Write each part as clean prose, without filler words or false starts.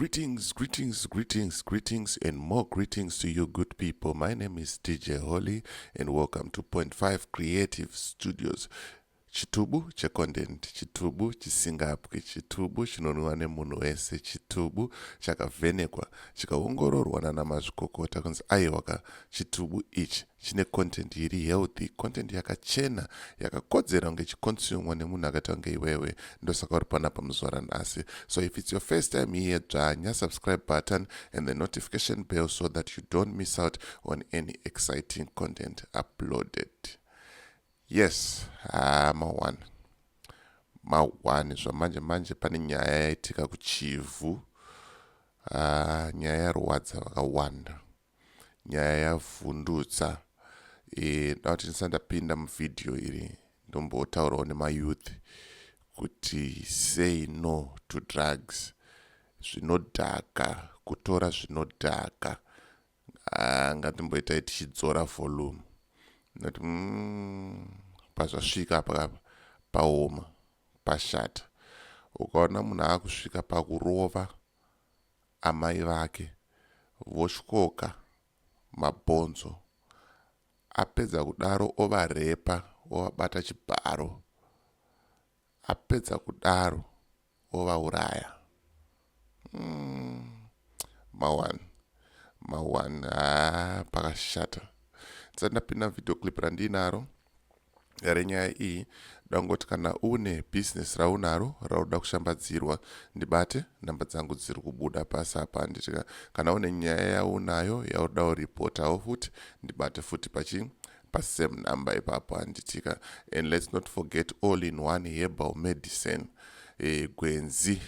Greetings, greetings, greetings, greetings, and more greetings to you, good people. My name is DJ Holly, and welcome to Point 5 Creative Studios. Chitubu checontent, chitubu chisingapwi, chitubu chinonwiwa nemunhu wese, chitubu chakavhenekwa chikaongororwa nana mazvikokota kunzi aiwaka, chitubu ichi chine content iri healthy, content yakachena, yakakodzera kunge ichiconsumwa nemunhu akaita kunge iwewe. Ndosaka uri panapa muzuva ranhasi. So if it's your first time here, dzvanya subscribe button and the notification bell so that you don't miss out on any exciting content uploaded. Yes, ma1 ma1 zvamanje manje pane nyaya yaitika kuChivhu. Nyaya yarwadza vakawanda, nyaya yavhundutsa. Da kuti ndisati ndapinda muvhidhiyo iri, ndombotaurawo nemayouth kuti say no to drugs, zvinodhaka, kutora zvinodhaka. Ngatimboitai tichidzora volume noti pazvasvika apa paoma, pashata. Ukaona munhu aakusvika pakurova amai vake, votyoka mabhonzo, apedza kudaro ovarepa, ovabata chibharo, apedza kudaro ovauraya, ma1 ma1, ha, pakashata. Ndisati ndapinda video clip randinaro renyaya iyi, dangoti kana une bhizinesi raunaro raunoda kushambadzirwa, ndibate. Namba dzangu dziri kubuda pasi apa, handitika? Kana une nyaya yaunayo yaunoda kuripotawo futi, ndibate futi pachi pasame number ipapo, handitika? And let's not forget All in One Herbal Medicine, gwenzi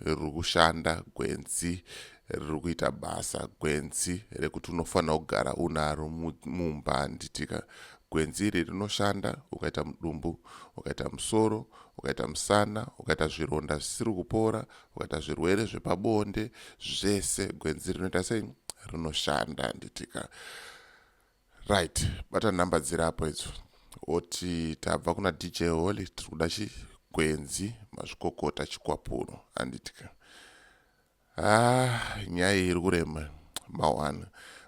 riri kushanda, gwenzi riri kuita basa, gwenzi rekuti unofanira kugara unaro mumba, handitika? Gwenzi iri rinoshanda ukaita mudumbu, ukaita musoro, ukaita musana, ukaita zvironda zvisiri kupora, ukaita zvirwere zvepabonde, zvese gwenzi rinoita sei? Rinoshanda, handitika? Right, bata nhamba dziri apo idzo, oti tabva kuna DJ Holly, tiri kuda chigwenzi mazvikokota chikwapuro, handitika? Ah, nyaya iyi iri kurema, ma1,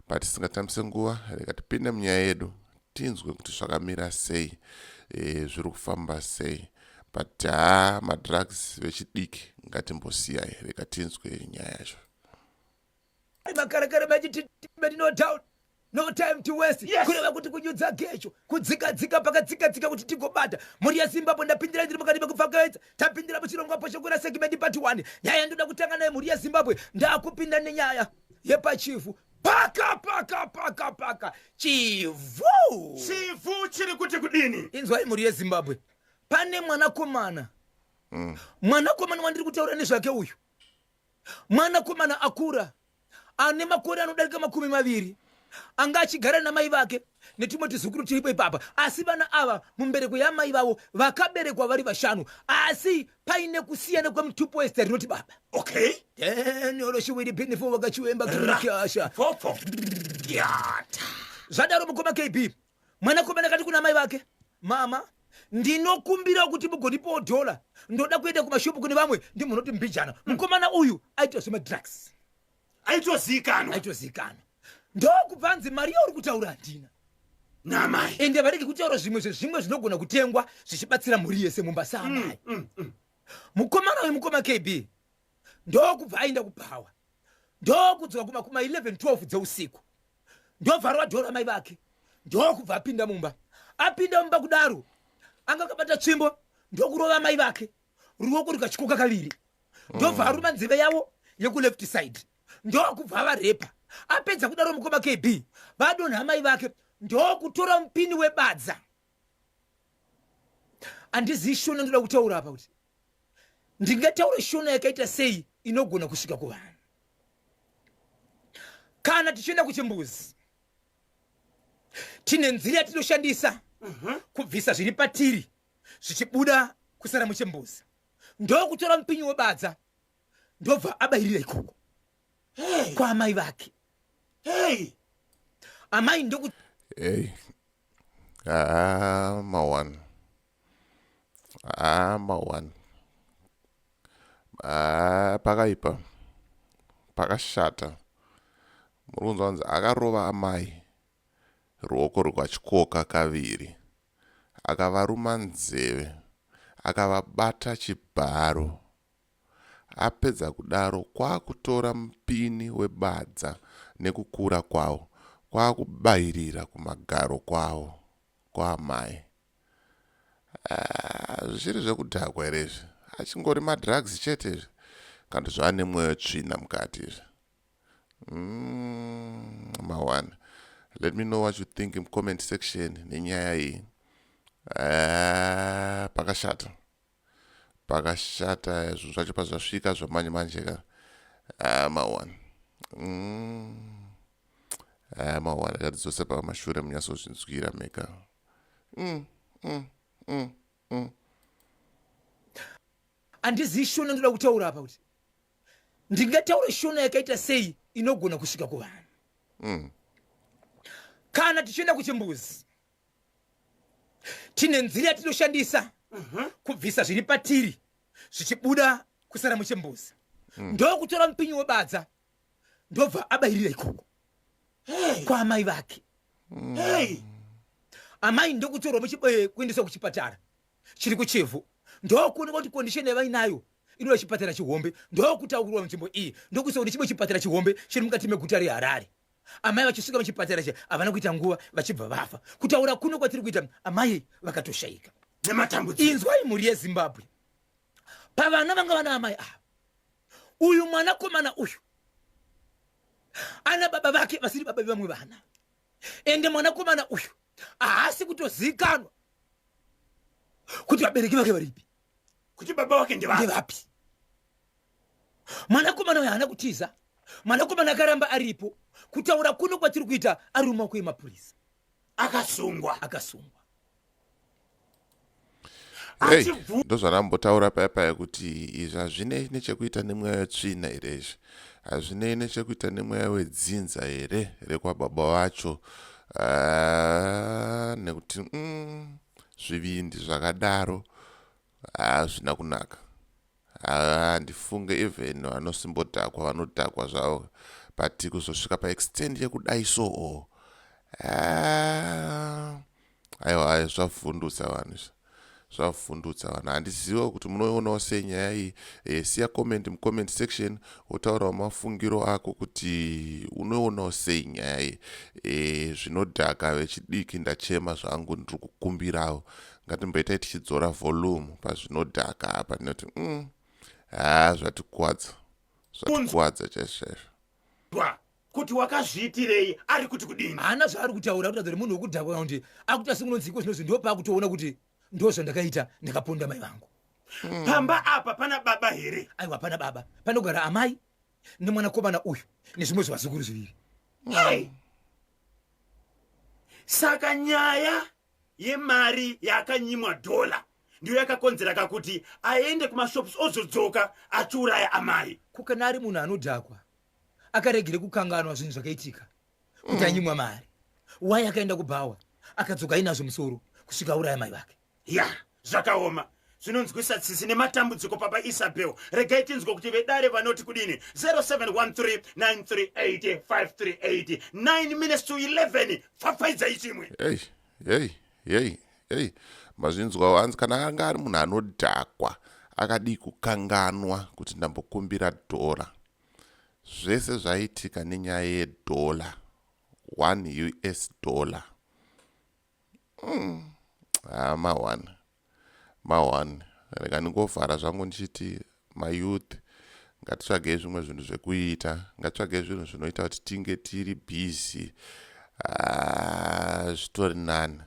but tisingatambise nguva, rega tipinde munyaya yedu, tinzwe kuti zvakamira sei, zviri kufamba sei. But ha, madrugs, vechidiki, ngatimbosiyai, rega tinzwe nyaya yacho. Makarakara machiti no doubt, no time to waste. Kureva kuti kunyudza gecho, kudzika-dzika pakatsika-tsika kuti tigobata mhuri yeZimbabwe. Ndapindira, ndiri mukati mekupfakaidza. Tapindira muchirongwa poshokura segment part 1. Nyaya yandoda kutanga nayo, mhuri yeZimbabwe, ndakupinda nenyaya yepaChivhu. Paka paka paka paka Chivhu. Chivhu chiri kuti kudini? Inzwai, mhuri yeZimbabwe, pane mwanakomana. Mwanakomana wandiri kutaura nezvake uyu, mwanakomana akura ane makore anodarika 20, anga achigara namai vake netumwe tuzukuru tiripo ipapa. Asi vana ava mumbereko yamai vavo vakaberekwa vari vashanu, asi paine kusiyana kwemutupo wezita rinoti baba. Tenoroshiwiri pinifo vakachiwemba kirikasha. Fofo yata. Zvadaro, mukoma KB, mwanakomana akati kuna mai vake, "Mama, ndinokumbira kuti mugondipawo dhola, ndoda kuenda kumashopu kune vamwe ndimunoti mbijana." Mukomana uyu aita zvemadrugs. Aitozikanwa. Aitozikanwa. Ndokubva anzi, "Mari yauri kutaura handina." Namai. Ende varege kutaura zvimwe zvezvimwe zvinogona kutengwa zvichibatsira mhuri yese mumba saamai. Mukomana uyu, mukoma KB, ndokubva aenda kubhawa, ndokudzoka kuma 11 12 dzeusiku, ndobva rova dhora mai vake, ndokubva apinda mumba. Apinda mumba kudaro, anga akabata tsvimbo, ndokurova mai vake, ruoko rukatyoka kaviri, ndobva aruma nzeve yavo yekuleft side, ndokubva avarepa. Apedza kudaro, mukoma KB, vadonha mai vake, ndokutora mupini webadza. Handizii shona ndoda kutaura apa kuti ndingataura shona yakaita sei inogona kusvika kuvanhu. Kana tichienda kuchimbuzi, tine nzira yatinoshandisa kubvisa zviri patiri zvichibuda kusara muchimbuzi. Ndokutora mupinyi webadza, ndobva abayirira ikoko kwaamai vake. Amai ndoku Hey, ah, ma1, ah, ma1, ah, pakaipa. Pakashata. Muri kunzwa kunzi akarova amai ruoko rukatyoka kaviri. Akavaruma nzeve. Akavabata chibharo. Apedza kudaro kwakutora mupini webadza nekukura kwawo kwakubairira kumagaro kwawo kwaamai. Ah, zvichiri zvekudhakwa here izvi? Achingori madrugs chete izvi? Kana kuti zvava nemweya wetsvina mukati izvi? Mawana. Let me know what you think in comment section nenyaya iyi. Ah, pakashata. Pakashata zvinhu zvacho pazvasvika zvamanje manje ka. Ah, mawana. Ah, mawana akatidzose pamashure munyatsozvinzwira mega. Handizivi Shona ndoda kutaura apa kuti ndingataure Shona yakaita sei inogona kusvika kuvanhu. Kana tichienda kuchimbuzi tine nzira yatinoshandisa kubvisa zviri patiri zvichibuda kusara muchimbuzi. Ndokutora mupinyi webadza ndobva abayirira ikoko kwaamai vake. Hey. Amai ndokutorwa kuendeswa kuchipatara chiri kuChivhu, ndokuonekwa kuti condition yavainayo inoda chipatara chihombe, ndokutaurirwa nzvimbo iyi ndokuiswa kune chimwe chipatara chihombe chiri mukati meguta reHarare. Amai vachisvika muchipatara che havana kuita nguva vachibva vafa. Kutaura kuno kwatiri kuita amai vakatoshaika nematambudziko. Inzwai mhuri yeZimbabwe, pavana vanga vana amai ava, uyu mwanakomana uyu ana baba vake vasiri baba vevamwe vana, ende mwanakomana uyu haasi kutozikanwa kuti vabereki vake varipi, kuti baba vake ndevapi. Ndevapi. Mwanakomana uyu haana kutiza, mwanakomana akaramba aripo. Kutaura kuno kwatiri kuita ari mumaoko emapurisa. Akasungwa. Akasungwa. Hey, ndozvandambotaura paya paya kuti izvi hazvinei nechekuita nemweya wetsvina here izvi, hazvinei nechekuita nemweya wedzinza here rekwababa vacho. Nekuti zvivindi zvakadaro hazvina kunaka. Handifunge even vanosimbodhakwa vanodhakwa zvavo, but kuzosvika paextend yekudai so, aiwa, aiwa, zvavhundutsa vanhu izvi, zvavhundutsa vanhu. Handiziva kuti munoionawo sei nyaya iyi. Siya comment mucomment section, wotaurawo mafungiro ako kuti unoionawo sei nyaya iyi. Zvinodhaka vechidiki, ndachema zvangu, ndiri kukumbirawo ngatimboitai tichidzora volume pazvinodhaka apa, nekuti ha, zvatikwadza, zvatikwadza chaizvo chaizvo. Bwa, kuti wakazviitirei, ari kuti kudini? Haana zvaari kutaura, kuratidza kuti munhu wekudhakwa kana kuti akuita sekunonzi iko zvinozvi ndopaakutoona kuti ndo zvandakaita, ndakaponda mai vangu. Pamba apa pana baba here? Aiwa, pana baba, panogara amai nemwanakomana uyu nezvimwe zvivazukuru zviviri. Hey. Saka nyaya yemari yaakanyimwa dhola ndiyo yakakonzera kakuti aende kumashops ozodzoka achiuraya amai. Ko kana ari munhu anodhakwa akaregere kukanganwa zvinhu zvakaitika kuti anyimwa mari, wai akaenda kubhawa akadzoka ainazvo musoro kusvika auraya mai vake? Ya, zvakaoma, zvinonzwisa tsitsi nematambudziko. Papa Isabel, regai tinzwe kuti vedare vanoti kudini. 0713938538. 9 minutes to 11, pfapfaidzai chimwe. Ei, ei, ei, ei, mazvinzwawo. Hanzi kana anga ari munhu anodhakwa akadii kukanganwa kuti ndambokumbira dhora? Zvese zvaitika nenyaya yedhola, 1 US dollar. Ha, ma1 ma1. Rega ndingovhara zvangu ndichiti mayouth, ngatitsvagei zvimwe zvinhu zvekuita, ngatitsvagei zvinhu zvinoita kuti tinge tiri busy. Ah, zvitori nani,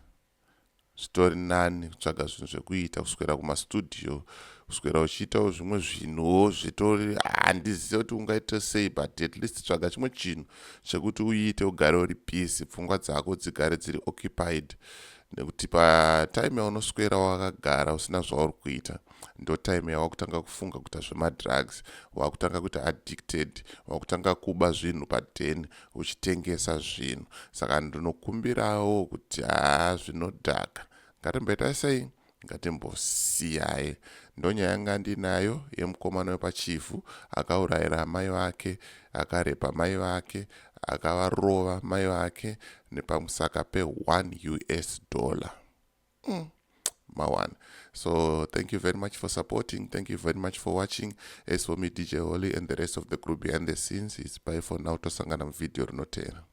zvitori nani kutsvaga zvinhu zvekuita, kuswera kumastudio, kuswera uchiitawo zvimwe zvinhuwo zvitori, handizive kuti ungaita sei, but at least tsvaga chimwe chinhu chekuti uite ugare uri busy, pfungwa dzako dzigare dziri occupied, nekuti patime yaunoswera wakagara usina zvauri kuita ndo time yawakutanga kufunga kuita zvemadrugs, wakutanga kuita addicted, wakutanga kuba zvinhu padhen uchitengesa zvinhu. Saka ndinokumbirawo kuti haa, zvinodhaka ngatimboita sei. Ngatimbosiyai. Ndonyaya yanga ndinayo yemukomana wepaChivhu akaurayira amai vake, akarepa mai vake, akavarova mai vake nepamusaka pe1 US dollar. Mawan. So thank you very much for supporting. Thank you very much for watching. As for me, DJ Holly, and the rest of the group behind the scenes, it's bye for now. Tosangana muvideo rinotevera.